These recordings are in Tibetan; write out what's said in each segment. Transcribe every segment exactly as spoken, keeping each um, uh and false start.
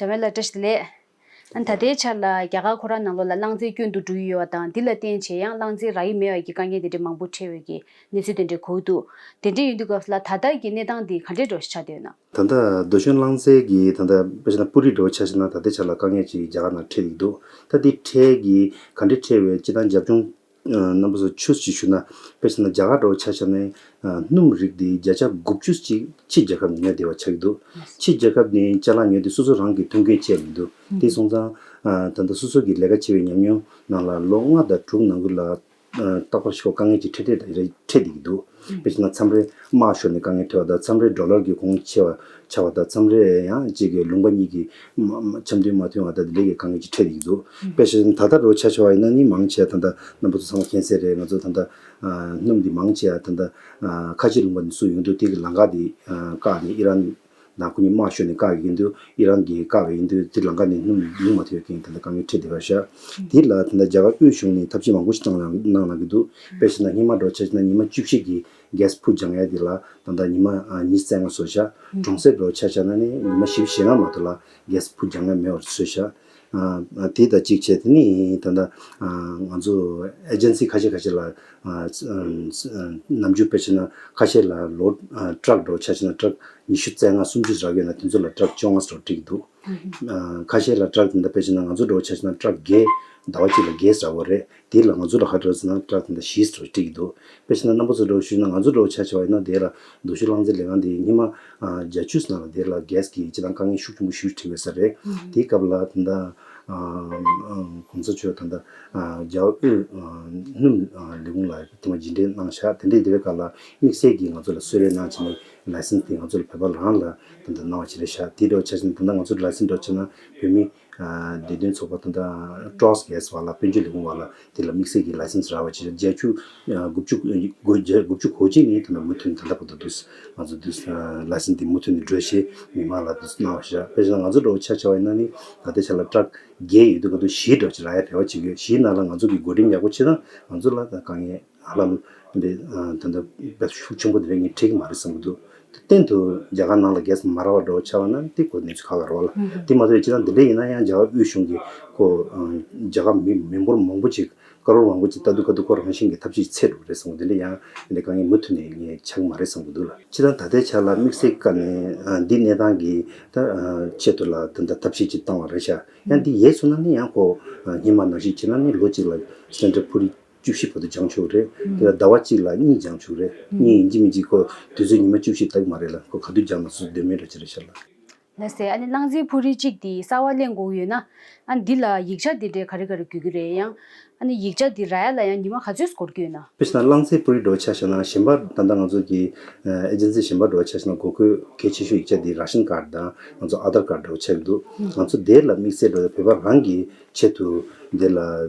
འཇམ་དབྱངས་ལགས་བཀྲ་ཤིས་བདེ་ལེགས། ཨ་ནི་ད་ལྟའི་ཆར་ལ་རྒྱ་གར་ཁོ་རང་ནང་ལོགས་ལ་རླངས་རྫས་སྐྱོན་དུ་འགྲོ་ཡི་ཡོད་པ་དང་། འདི་ལ་བརྟེན་བྱས་ཡང་རླངས་རྫས་རག་གི་མེད་པའི་གི་དཀའ་ངལ་དེ་འདྲ་མང་པོ་འཕྲད་པའི་གི་གནས་ཚུལ་དེ་འདྲ་གོ་གི་འདུག། དེ་འདྲ་ཡིན་དུས་སྐབས་ལ་ད་ལྟ་གི་གནས་སྟངས་འདི་ག་འདྲའི་འདྲ་བོ་ཞིག་ཆགས་བསྡད་ཡོད་ན། ད་ལྟ་རྡོ་ཞུན་རླངས་རྫས་ཀྱི་ད་ལྟ་དཔེ་བྱས་ན་སྤུ་རིས་འདྲ་བོ་ཆ་བཞག་ན་ད་ལྟའི་ཆར་ལ་དཀའ་ངལ་ཅིག་རྒྱ་གར་ནང་འཕྲད་ཀྱི་འདུག། ད་འདི་འཕྲད་ཀྱི་ག་འདྲ་འཕྲད་པའི་སྤྱིར་བཏང་རྒྱབ་ལྗོངས་རྣམ་པ་ཚོ་ཆུ་ཞིག་ཞུ་ན། དཔེ་བྱས་ན་རྒྱ་གར་འདྲ་བོ་ཆ་བཞག་ན་སྣུམ་རིགས་འདི་བརྒྱ་ཆ་དགུ་བཅུ་ཅིག་ཕྱི་རྒྱལ་ཁབ་ནས་ཉོས་བསྡད་པ་ཆགས་ཀྱི་འདུག། ཕྱི་རྒྱལ་ཁབ་ནས་ཅ་ལག་ཉོས་ཏེ་སོ་སོ་རང་གིས་ཐོན་སྐྱེད་བྱས་མི་འདུག། དེ་སོང་ཙང་ད་ལྟ་སོ་སོ་གི་ལས་ཀ་བྱེད་པའི་ཉམས་མྱོང་ནང་ལ་ལོ་ལྔ་དང་དྲུག་ནང་ཁུལ་ལ་རྟག་པར་ཤོག་དཀའ་ངལ་ཅིག་འཕྲད་འཕྲད་རེད་འཕྲད་བསྡད་ཀྱི་འདུག། དཔེ་བྱས་ན་མཚམས་རེ་དམག་ཤོར་ནས་དཀའ་ངལ་འཕྲད་པ་དང་། མཚམས་རེ་ཌོ་ལར་གྱི་གོང་ཆེ་བ་ཆགས་པ་དང་། མཚམས་རེ་ཡང་གཅིག་གི་ལུང་པ་གཉིས་ཀྱི་མ་མ་འཆམ་མཐུན་མ་མཐུན་པ་དང་དེ་འདྲའི་གི་དཀའ་ངལ་ཅིག་འཕྲད་བསྡད་ཀྱི་འདུག། དཔེ་བཞིན་ད་ལྟ་འདྲ་བོ་ཆ་བཞག་པ་ཡིན་ན་ནི་མང་ཆེ་བ་ད་ལྟ་རྣམ་པ་ཚོ་ཚང་མ་མཁྱེན་གསལ་རེད། ང་ཚོ་ད་ལྟ་སྣུམ་འདི་མང་ཆེ་བ་ད་ལྟ་ཁ་ཆེ་ལུང་པ་ནས་བཙུགས་ཡོང་དུས་དེ་གི་ལམ་ཁ་དེ་བཀག་ནས་ཨི་རན་ནང་ཁོ་གཉིས་དམག་ཤོར་ནས་བཀག་ཡིན་དུས་ཨི་རན་གྱིས་བཀག་པ་ཡིན་དུས་དེ་ལམ་ཁ་ནས་སྣུམ་ལུང་མ་ཐོན་རྐྱེན་ད་ལྟ་དཀའ་ངལ་འཕྲད་བསྡད་པ་ཤག། དེ་ལ་ད་ལྟ་རྒྱ་གར་དབུས་གཞུང་ནས་ཐབས་ཇུས་མང་པོ་ཞིག་བཏང་གནང་གནང་གི་འདུག། དཔེ་བཞིན་ན་སྔོན་མ་འདྲ་བོ་ཆ་བཞག་ན་ཉི་མ་བཅུ་བཞི་གི་གེ་སི་ཕུ་སྦྱང་ཡ་དེ་ལ་ད་ལྟ་ཉི་མ་ཉི་ཤུ་རྩ་ལྔ་བཟོས་ཤག། གྲོང་གསེབ་འདྲ་བོ་ཆ་བཞག་ན་ནི་ཉི་མ་བཞི་བཅུ་ཞེ་ལྔ་མ་གཏོགས་ལ་གེ་སི་ཕུ་སྦྱང་ཡ་མེད་པར་བཟོས་ཤག། དེ་དང་གཅིག་བྱས་དེ་ནི་ད་ལྟ་ང་ཚོ་ཨེ་ཇེན་སི་ཁ་ཤས་ཁ་ཤས་ལ་ནམ་རྒྱུན་དཔེ་བྱས་ན་ཁ་ཤས་ལ་ལོ་ཊ་རག་འདྲ་བོ་ཆ་བཞག་ན་ཊ་རག་ཉི་ཤུ་རྩ་ལྔ་སུམ་ཅུ་རག་ཡོད་ན་དེ་ཚོ་ལ་ཊ་རག་བཅོ་ལྔ་ཙམ་སྤྲད་ཀྱི་འདུག། ཁ་ཤས་ལ་ཊ་རག་དེ་འདྲ་དཔེ་བྱས་ན་ང་ཚོ་འདྲ་བོ་ཆ་བཞག་ན་ཊ་རག་བརྒྱད་ཟླ་བ་གཅིག་ལ་བརྒྱད་ཙམ་རག་གི་རེད། དེ་ལ་ང་ཚོ་ལ་ཧ་འདྲ་ཟེར་ན་ཊ་རག་དེ་འདྲ་བཞི་ཙམ་སྤྲད་ཀྱི་འདུག། དཔེ་བྱས་ན་རྣམ་པ་ཚོ་འདྲ་བོ་ཞུས་ན་ང་ཚོ་འདྲ་བོ་ཆ་བཞག་པ་ཡིན་ན་དེ་ལ་རྡོ་ཞུན་རླངས་རྫས་ལས་ཁང་དེ་ཉི་མ་བརྒྱད་ཅུ་ཙམ་ལ་དེ་ལ་གེ་སི་གི་སྤྱིར་བཏང་དཀའ་ངལ་ཤུགས་ཆེན་པོ་ཞིག་འཕྲད་ཡོད་ས་རེད། དེའི་སྐབས་ལ་ད་ལྟ་གོང་ས་མཆོག་ད་ལྟ་རྒྱ་དབུས་སྣུམ་ལས་ཁུངས་ལ་ཐེངས་མ་རྗེས་འབྲེལ་གནང་ཤག། དེ་འདྲའི་དེ་བའི་སྐབས་ལ་དམིགས་བསལ་གྱིས་ང་ཚོ་ལ་གསོལ་རས་གནང་བྱས་ནས་ལའི་སེན་སི་དེ་ང་ཚོ་ལ་བོད་པ་རང་ལ་ད་ལྟ་གནང་བ་ཅིག་རེད་ཤག། དེ་འདྲ་བ་ཆ་བཞག་ན་ད་ལྟ་ང་ཚོ་ལའི་སེན་སི་འདྲ་བ་ཆ་ན་བོད་མི་བདེ་དོན་ཚོགས་པ་ད་ལྟ་ཊོས་གེ་སི་བ་ལ་དཔལ་འབྱོར་ལས་ཁུངས་བ་ལ་དེ་ལ་དམིགས་བསལ་གྱི་ལའི་སེན་སི་རག་པ་ཅིག་བརྒྱད་ཅུ་དགུ་བཅུ་དགུ་བརྒྱ་དགུ་བཅུ་གོ་གཅིག་ནས་ད་ལྟ་མུ་མཐུད་ནས་ད་ལྟ་བར་དུ་འདུག། ང་ཚོ་འདུག་ལའི་སེན་སི་དེ་མུ་མཐུད་ནས་སྤྲོད་བྱས་མི་མང་ལ་འདུག་གནང་བ་ཞིག་རེད། དཔེ་བཞག་ན་ང་ཚོ་འདྲ་བོ་ཆ་བཞག་པ་ཡིན་ན་ནི་ད་ལྟའི་ཆ་ལ་ཊ་རག་བརྒྱད་ཡོད་དུས་ག་དུས་བཞི་འདྲ་བོ་ཅིག་རག་ཡ་རེ་བ་ཅིག་ཡོད། བཞིའི་ནང་ལ་ང་ཚོ་གི་བགོ་སྒྲིག་ཡག་པོ་བྱས་ན་ང་ཚོ་ལ་ད་དཀའ་ངལ་ཧ་ལམ་འདི་ད་ལྟ་དཔེ་ཤུགས་ཆེན་པོ་དེ་འདྲ་ངས་འཕྲད་ཀྱི་མ་རེད་བསམ་གྱི་འདུག། གཏན་དུ་རྒྱ་གར་ནང་ལ་གེ་སི་མ་རག་པ་འདྲ་བོ་ཆགས་པ་ན་དེ་ཁོ་གནས་ཚུལ་ཁག་ཁག་རེད་བ་ལ། དེ་མ་གཏོགས་སྤྱིར་བཏང་འདི་འདྲ་ཡིན་ན་ཡང་རྒྱ་གར་དབུས་གཞུང་གིས་ཁོ་རྒྱ་གར་མི་མི་འབོར་མང་པོ་ཅིག་ཀ་རོར་མང་པོ་ཅིག་ལྟ་དུས་ག་དུས་ཁོ་རང་བཞིན་གྱི་ཐབས་ཤེས་ཚད་འགྲོ་གི་རེད་བསམ་གྱི་འདུག། འདི་འདྲ་ཡང་འདི་འདྲ་དཀའ་ངལ་མུ་མཐུད་ནས་ངས་ཆགས་ཀྱི་མ་རེད་བསམ་གྱི་འདུག་ལ། སྤྱིར་བཏང་ད་ལྟའི་ཆ་ལ་དམིགས་བསལ་གྱི་ནས་འདི་གནས་སྟངས་ཀྱི་ད་ཆེད་དུ་ལ་ད་ལྟ་ཐབས་ཤེས་ཅིག་བཏང་བ་རེད་ཤག། ཡང་འདི་ཡལ་སོང་ན་ནི་ཡང་ཁོ་སྔོན་མ་ནང་བཞིན་བྱས་ན་ནི་ལོ་གཅིག་ལ་སི་ལིན་ཌར་ཕུ་རི་བཅུ་བཞི་བར་དུ་སྦྱང་ཆོག་རེད། དེ་ལ་ཟླ་བ་གཅིག་ལ་གཉིས་སྦྱང་ཆོག་རེད། གཉིས་ཡིན་གཅིག་མིན་གཅིག་ཁོ་དུས་ཚོད་ཉི་མ་བཅུ་བཞི་ལྟ་གི་མ་རེད་ལ། ཁོ་ག་དུས་སྦྱང་ན་སོ་སོ་འདོད་མོས་འདྲ་ཅིག་རེད་ཤག་ལ། ལགས་སེ། ཨ་ནི་རླངས་རྫས་ཕུ་རི་གཅིག་འདི་གསར་པ་ལེན་དགོས་ཀྱི་ཡོད་ན། ཨ་ནི་འདི་ལ་ཡིག་ཆ་འདི་འདྲའི་ག་རེ་ག་རེ་དགོས་ཀྱི་རེད། ཡང་ཨ་ནི་ཡིག་ཆ་འདི་རག་ཡ་ལ་ཡང་ཉི་མ་ག་ཚོད་འགོར་གྱི་ཡོད་ན། དཔེར་ན་རླངས་རྫས་ཕུ་རི་འདྲ་བོ་ཆ་བཞག་ན་གཞན་པ་ད་ལྟ་ང་ཚོ་གི་ཨེ་ཇེན་སི་གཞན་པ་འདྲ་བོ་ཆ་བཞག་ན་དགོས་མཁོ་གལ་ཆེ་ཤོས་ཡིག་ཆ་འདི་རཱ་ཤན་ཀར་དང་ང་ཚོ་ཨ་དྷར་ཀར་འདྲ་བོ་ཆགས་ཀྱི་འདུག། ང་ཚོ་དེ་ལ་དམིགས་བསལ་འདྲ་བོ་བོད་པ་རང་གི་ཆེད་དུ་དེ་ལ་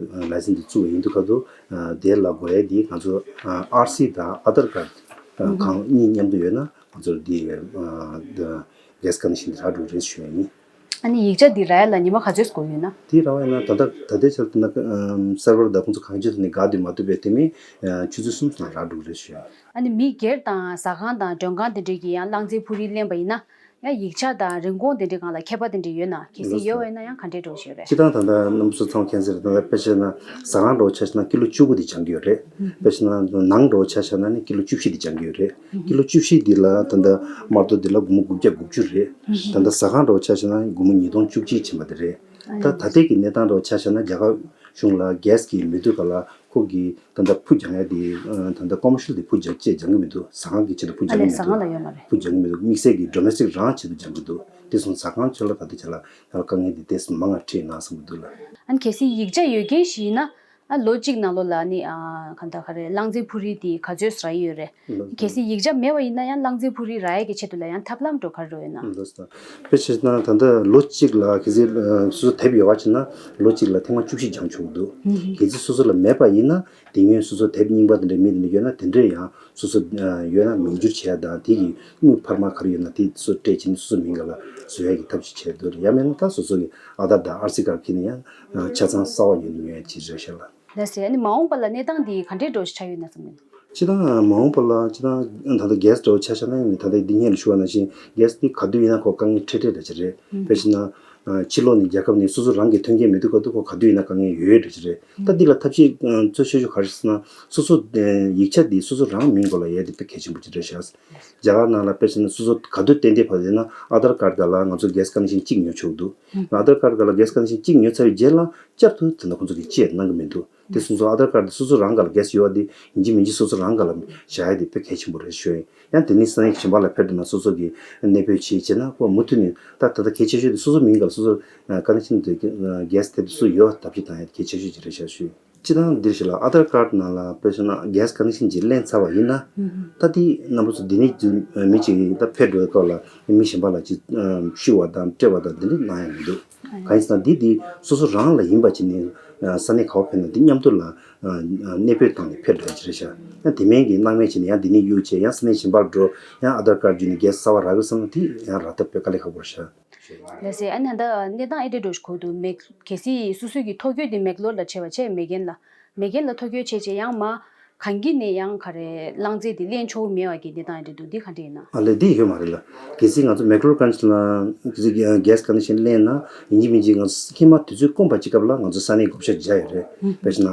ལའི་སེན་སི་འདི་བཙུགས་པ་ཡིན་དུས་སྐབས་སུ་དེ་ལ་དགོས་ཡ་འདི་ང་ཚོ་ཨར་སི་དང་ཨ་དྷར་ཀར་གང་གཉིས་མཉམ་དུ་ཡོད་ན་ང་ཚོར་འདི་གེ་སི་ཀ་ནེག་ཤན་འདི་རག་འགྲོ་གི་རེད་ཞུ་ཡ་ཡིན། ཨ་ནི་ཡིག་ཆ་འདི་རག་ཡ་ལ་ཉི་མ་ག་ཚོད་འགོར་ཡོད་ན། འདི་རག་པ་ཡིན་ན་ད་ལྟ་ད་ལྟའི་ཆར་དུ་ན་སར་བར་དང་ཁོང་ཚོ་གང་ཅི་ཐོག་ནས་དགའ་སྡོད་མ་ཐུབ་པའི་དེ་མིན་ཆུ་ཚོད་གསུམ་ཙམ་རག་འགྲོ་གི་རེད་ཞུ་ཡ། ཨ་ནི་མི་སྒེར་དང་ཟ་ཁང་དང་མགྲོན་ཁང་དེ་འདྲས་ཀྱི་ཡང་རླངས་རྫས་ཕུ་རི་ལེན་པ་ཡིན་ན། ཡང་ཡིག་ཆ་དང་རིན་གོང་དེ་འདྲའི་སྒང་ལ་ཁྱད་པར་དེ་འདྲ་ཡོད་ན། གལ་སྲིད་ཡོད་པ་ཡིན་ན་ཡང་ག་འདྲའི་འགྲོ་བཞིན་རེད། སྤྱིར་བཏང་ད་ལྟ་རྣམ་པ་ཚོ་ཚང་མ་མཁྱེན་གསལ་རེད། ད་ལྟ་དཔེ་བྱས་ན་ཟ་ཁང་འདྲ་བོ་ཆ་བཞག་ན་ཀི་ལོ་བཅུ་དགུ་དེ་སྦྱང་གི་ཡོད་རེད། དཔེ་བྱས་ན་ནང་འདྲ་བོ་ཆ་བཞག་ན་ནི་ཀི་ལོ་བཅུ་བཞི་དེ་སྦྱང་གི་ཡོད་རེད། ཀི་ལོ་བཅུ་བཞི་འདི་ལ་ད་ལྟ་དམར་ཐོག་འདི་ལ་སྒོར་མོ་དགུ་བརྒྱ་དགུ་བཅུ་རེད། ད་ལྟ་ཟ་ཁང་འདྲ་བོ་ཆ་བཞག་ན་སྒོར་མོ་ཉིས་སྟོང་བཅུ་གཅིག་ཕྱིན་པ་དེ་རེད། ད་ད་ལྟའི་གི་གནས་སྟངས་འདྲ་བོ་ཆ་བཞག་ན་རྒྱ་གར་གཞུང་ལ་གེ་སི་གི་མི་འདུག་ག་ལ། ཁོ་གིས་ད་ལྟ་ཕུ་སྦྱང་ཡ་དེ་ད་ལྟ་ཀོ་མར་ཤལ་དེ་ཕུ་སྦྱང་བྱས་སྦྱང་གི་མི་འདུག། ཟ་ཁང་གི་ཆེད་དུ་ཕུ་སྦྱང་གི་མི་འདུག། ཨ་ལས་ཟ་ཁང་ལ་ཡོད་མ་རེད། ཕུ་སྦྱང་གི་མི་འདུག། དམིགས་བསལ་གྱི་ཌོ་མེ་སི་ཊིག་རང་ཆེད་དུ་སྦྱང་གི་འདུག། དེ་སོང་ཟ་ཁང་ཆེད་ལ་ད་ལྟ་ཆ་ལ་ད་དཀའ་ངལ་དེ་ཏོག་ཙམ་མང་ང་འཕྲད་ན་བསམ་གྱི་འདུག་ལ། ཨ་ནི་གལ་སྲིད་ཡིག་ཆ་ཡོད་མཁན་ཞིག་ཡིན་ན། ཨ་ལོ་གཅིག་ནང་ལོགས་ལ་ནི་ཨ་ག་འདྲ་ག་རེ་རླངས་རྫས་ཕུ་རི་དེ་ག་ཚོད་རག་གི་ཡོད་རེད། གལ་སྲིད་ཡིག་ཆ་མེད་པ་ཡིན་ན་ཡང་རླངས་རྫས་ཕུ་རི་རག་ཡ་གི་ཆེད་དུ་ལ་ཡང་ཐབས་ལམ་འདྲ་བོ་ག་རེ་འདྲ་བོ་ཡོད་ན། ལགས་སོ། དཔེ་བྱས་ན་ད་ལྟ་ལོ་གཅིག་ལ་གལ་སྲིད་སོ་སོ་དེབ་ཡོད་པ་བྱས་ན་ལོ་གཅིག་ལ་ཐེངས་མ་བཅུ་བཞི་སྦྱང་ཆོག་གི་འདུག། གལ་སྲིད་སོ་སོ་ལ་མེད་པ་ཡིན་ན། དེ་སྔོན་སོ་སོ་དེབ་རྙིང་པ་དེ་འདྲ་མེད་དེ་འདྲ་ཡོད་ན་དེ་འདྲས་ཡང་སོ་སོ་ཡོད་ན་མིང་བསྒྱུར་བྱེད་ཡ་དང་། དེ་གི་དངུལ་འཕར་མ་ག་རེ་ཡོད་ན་དེ་སོ་སྤྲད་བྱས་ནས་སོ་སོ་མིང་ག་ལ་བཟོ་ཡ་གི་ཐབས་ཤེས་བྱས་འདུག། ཡང་མིན་ན་ད་སོ་སོ་གི་ཨ་དྷར་དང་ཨར་སི་ཀར་ཁྱེར་ནས་ཡང་ཆ་ཚང་གསར་པ་ཉོས་ནས་ཉོ་ཡ་ཅིག་རེད་ཤག་ལ། ལགས་སེ། ཨ་ནི་མ་འོངས་པ་ལ་གནས་སྟངས་འདི་ག་འདྲས་འདྲ་བོ་ཞིག་ཆགས་ཡོད་ན་བསམ་གྱི་འདུག། སྤྱིར་བཏང་མ་འོངས་པ་ལ་སྤྱིར་བཏང་ད་ལྟ་གེ་སི་འདྲ་བོ་ཆ་བཞག་ན་ཡང་ད་ལྟ་འདི་སྔོན་ལ་ཞུ་བ་ནང་བཞིན་གེ་སི་འདི་ག་དུས་ཡིན་ན་ཁོ་དཀའ་ངལ་འཕྲད་འཕྲད་འདྲ་ཅིག་རེད། དཔེ་བྱས་ན། ཕྱི་ལོགས་ནས་རྒྱལ་ཁབ་ནས་སོ་སོ་རང་གི་མཐུན་རྐྱེན་མི་འདུག་ག་འདུག་གོ་ག་དུས་ཡིན་ན་དཀའ་ངལ་ཡོད་ཡོད་འདྲ་ཅིག་རེད། ད་འདི་ལ་ཐབས་ཤེས་གཙོ་ཆེ་ཤོས་ག་རེ་ཟེར་ན་སོ་སོ་ཡིག་ཆ་འདི་སོ་སོ་རང་མིང་སྐོར་ལ་ཡས་འདི་དཔེ་གལ་ཆེན་པོ་ཅིག་རེད་ཤག་རྒྱ་གར་ནང་ལ་དཔེ་བྱས་ན་སོ་སོ་ག་དུས་གཏན་གཏན་ཕབ་ཡིན་ན་ཨ་དྷར་ཀར་སྒང་ལ་ང་ཚོ་གེ་སི་ཀ་ནེག་ཤན་གཅིག་ཉོ་ཆོག་འདུག་ཨ་དྷར་ཀར་སྒང་ལ་གེ་སི་ཀ་ནེག་ཤན་གཅིག་ཉོ་ཚར་བའི་རྗེས་ལ་བསྐྱར་དུ་ད་ལྟ་ཁོང་ཚོ་གིས་བཅས་གནང་གི་མི་འདུག་དེ་སོང་ཙང་ཨ་དྷར་ཀར་དེ་སོ་སོ་རང་སྒང་ལ་གེ་སི་ཡོད་པ་དེ་ཡིན་གཅིག་མིན་གཅིག་སོ་སོ་རང་སྒང་ལ་བཞག་ཡ་དེ་དཔེ་གལ་ཆེན་པོ་རེད་ཞུ་ཡ་ཡིན། ཡང་དེ་ནས་ས་གནས་གཞན་པ་ལ་ཕེབས་འགྲོ་ན་སོ་སོ་གིས་གནས་སྤོས་བྱས་བྱས་ན་ཁོ་མུ་མཐུད་ནས་ད་ད་ལྟ་གལ་ཆེ་ཤོས་དེ་སོ་སོ་མིང་སྒང་ལ་སོ་སོ་ཀ་ནེག་ཤན་དེ་གེ་སི་དེ་སུ་ཡོད་ཐབས་ཤེས་བཏང་ཡ་དེ་གལ་ཆེ་ཤོས་ཅིག་རེད་ཤག་ཞུ་ཡ་ཡིན། སྤྱིར་བཏང་འདིར་ཞིག་ལ་ཨ་དྷར་ཀར་ནང་ལ་དཔེ་བཞག་ན་གེ་སི་ཀ་ནེག་ཤན་ཅིག་ལེན་ཚར་བ་ཡིན་ན། ད་དེ་རྣམ་པ་ཚོ་འདི་ནས་མི་གཅིག་ད་ཕེབས་འགྲོ་སྐབས་ལ་མི་གཞན་པ་ལ་ཅིག་ཤུ་བ་དང་སྤྲད་པ་དང་འདི་འདྲ་གནང་ཡ་མི་འདུག་གང་ཡིན་ཟེར་ན་འདི་འདི་སོ་སོ་རང་ལ་ཡིན་པ་ཅིག་ནས་ས་གནས་ག་པར་ཕེབས་ན་འདི་མཉམ་དུ་ལ་གནས་སྤོས་བཏང་ནས་ཕེབས་འགྲོ་ཡ་ཅིག་རེད་ཤག་ཡང་དེ་མིན་གྱི་སྣང་མེད་བྱས་ནས་ཡང་འདི་ནས་གཡུག་བྱས་ཡང་ས་གནས་གཞན་པར་འགྲོ་ཡང་ཨ་དྷར་ཀར་བརྒྱུད་ནས་གེ་སི་གསར་པ་རག་གི་བསམ་ན་དེ་ཡང་རག་ཐབས་དཔེ་དཀའ་ལས་ཁག་པོ་རེད་ཤག་ལགས་སེ། ཨ་ནི་ད་གནས་སྟངས་ཨེ་འདྲ་འགྲོ་ཞིག་གོ་འདུག་མེག་གལ་སྲིད་སོ་སོ་གི་ཐོ་འགོད་དེ་མེག་ལོར་ལ་བྱས་པ་བྱས་མེག་གྷན་ལ། མེག་གྷན་ལ་ཐོ་འགོད་བྱས་བྱས་ཡང་མ་གང་གི་ནས་ཡང་ག་རེ་རླངས་རྫས་དེ་ལེན་ཆོག་མེད་པ་གི་གནས་སྟངས་ཨེ་འདྲ་འདུག་འདི་གང་འདྲ་ཡིན་ན། ཨ་ལས་འདི་ཡོད་མ་རེད་ལ། གལ་སྲིད་ང་ཚོ་མེག་ལོར་གྷན་ཇི་ལ་གལ་སྲིད་གེ་སི་ཀ་ནེག་ཤན་ལེན་ན་ཡིན་གཅིག་མིན་གཅིག་ང་ཚོ་ཧི་མ་དུས་ཚོད་དཀོན་པ་གཅིག་སྐབས་ལ་ང་ཚོ་ས་གནས་བགོ་བཤའ་བརྒྱབ་ཡོད་རེད། དཔེ་བྱས་ན་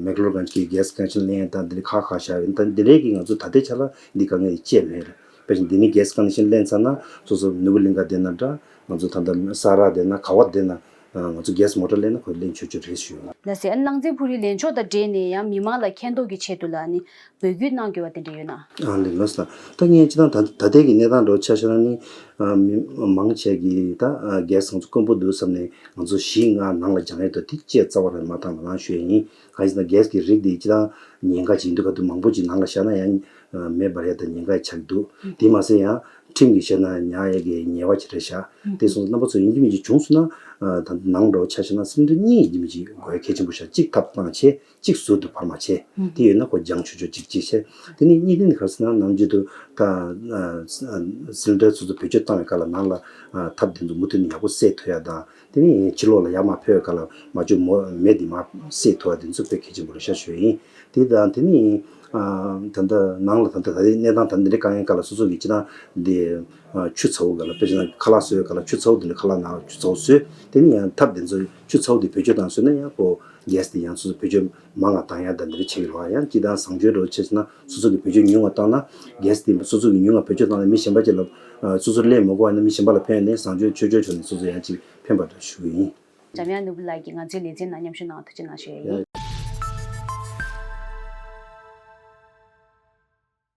མེག་ལོར་གྷན་ཇི་གི་གེ་སི་ཀ་ནེག་ཤན་ལེན་ཡ་དང་འདི་ཁག་ཁག་བཞག་ཡོད། ད་འདི་རེད་གི་ང་ཚོ་ད་ལྟའི་ཆ་ལ་འདི་དཀའ་ངལ་ཡོད་ཅེས་མེད་རེད། དཔེ་བཞིན་འདི་ནས་གེ་སི་ཀ་ནེག་ཤན་ལེན་ཚར་ན་སོ་སོ་ནོར་བུ་གླིང་ག་བསྡད་ན་འདྲ། ང་ཚོ་ད་ལྟ་ས་ར་བསྡད་ན་ག་བ་བསྡད་ན་ང་ཚོ་གེ་སི་མོ་ཊ་ལེན་ན་ཁོ་ལེན་ཆོག་ཆོག་རེད་ཞུ། ལགས་སེ། ཨ་ནི་རླངས་རྫས་འཕུར་མི་ལེན་ཕྱོགས་དང་འབྲེལ་ནས་ཡང་མི་མང་ལ་མཁྱེན་རྟོགས་ཀྱི་ཆེད་དུ་ལ་ནི་འབོད་སྐུལ་གནང་དགོས་པ་དེ་འདྲ་ཡོད་ན། ཨ་ལེ་ལགས་སོ། ད་ངས་སྤྱིར་བཏང་ད་ད་ལྟའི་གི་གནས་སྟངས་འདྲ་བོ་ཆ་བཞག་ན་ནི་མི་མང་ཆེ་གི་ད་གེ་སི་ང་ཚོ་དཀོན་པོ་འདུག་བསམ་ནས་ང་ཚོ་བཞི་ལྔ་ནང་ལ་སྦྱང་ཡས་དང་དེ་བཅས་རྩ་བ་རང་མ་བཏང་བ་ནང་ཞུ་ཡས་ཡིན། གང་ཡིན་ཟེར་ན་གེ་སི་གི་རིགས་དེ་སྤྱིར་བཏང་ཉེན་ཁ་ཅིག་ཡིན་དུས་ག་དུས་མང་པོ་ཅིག་ནང་ལ་བཞག་ན་ཡང་མེ་འབར་ཡ་དང་ཉེན་ཁ་ཆགས་འདུག་དེ་མ་ཟད་ཡང་ཁྲིམས་ཀྱི་བཤད་ན་ཉར་ཡ་གི་ཉེས་པ་ཅིག་རེད་ཤག་དེ་སོང་ཙང་རྣམ་པ་ཚོ་ཡིན་གཅིག་མིན་གཅིག་བྱུང་སོང་ན་ད་ནང་འགྲོ་ཆ་བཞག་ན་སིལིན་ཌར་གཉིས་ཡིན་གཅིག་མིན་གཅིག་དགོས་གལ་ཆེན་པོ་ཤག་གཅིག་ཐབ་བཏང་བྱས་གཅིག་ཟུར་དུ་འཕར་མ་བྱས་དེ་ཡོད་ན་ཁོ་འགྱངས་ཆོག་ཆོག་གཅིག་བྱས། དེ་ནས་གཉིས་ལྡན་ག་རེ་ཟེར་ན་ནམ་རྒྱུན་དུ་ད་སིལིན་ཌར་སོ་སོ་བེད་སྤྱོད་བཏང་བའི་སྐབས་ལ་ནང་ལ་ཐབ་དེ་ཚོ་མུ་མཐུད་ནས་ཡག་པོ་བསྲེག་ཐུབ་ཡ་དང་དེ་ནས་ཕྱི་ལོགས་ལ་ཡར་མར་འཕོ་བའི་སྐབས་ལ་མ་བཅོས་མོ་མེ་དེ་མར་བསྲེག་ཐུབ་ཡ་དེ་ཚོ་དཔེ་གལ་ཆེན་པོ་རེད་ཤག་ཞུ་ཡ་ཡིན། དེ་དང་དེ་ནས་ཨ་ད་ལྟ་ནང་ལ་ད་ལྟ་ད་ལྟའི་གནས་སྟངས་ད་འདི་འདྲའི་དཀའ་ངལ་སྐབས་ལ་སོ་སོ་གི་སྤྱིར་བཏང་འདི་ཨ་ཆུ་ཚ་བོ་སྒང་ལ་དཔེ་བྱས་ན་ཁ་ལག་བཟོ་བའི་སྐབས་ལ་ཆུ་ཚ་བོ་འདི་འདྲ་ཁ་ལག་ནང་ཆུ་ཚ་བོ་བཟོས་དེ་ནས་ཡང་ཐབ་དེ་ཚོ་ཆུ་ཚ་བོ་དེ་བེད་སྤྱོད་བཏང་བཟོས་ན་ཡང་ཁོ་གེ་སི་དེ་ཡང་སོ་སོ་བེད་སྤྱོད་མང་ང་བཏང་ཡ་ད་འདི་འདྲ་བྱེད་ཀྱི་རེད་བ། ཡང་སྤྱིར་བཏང་བཟང་སྤྱོད་འདྲ་བོ་བྱས་ན་སོ་སོ་གི་བེད་སྤྱོད་ཉུང་བ་བཏང་ན་གེ་སི་དེ་སོ་སོ་གི་ཉུང་ང་བེད་སྤྱོད་བཏང་ན་མི་གཞན་པ་ཅིག་ལ་ཨ་སོ་སོ་ལེན་མི་དགོས་པ་ཡིན་ན་མི་གཞན་པ་ལ་ཕན་ནས་བཟང་སྤྱོད་ཆོས་སྤྱོད་ཕྱོགས་ནས་སོ་སོ་ཡང་ཅིག་ཕན་པ་འདྲ་ཞུ་གི་ཡིན། འཇམ་དབྱངས་ནོར་བུ་ལགས་ཀྱིས་ང་ཚོའི་ལེ་ཚན་ནང་མཉམ་ཞུགས་གནང་བ་ཐུགས་རྗེ་གནང་ཞུ་ཡ་ཡིན།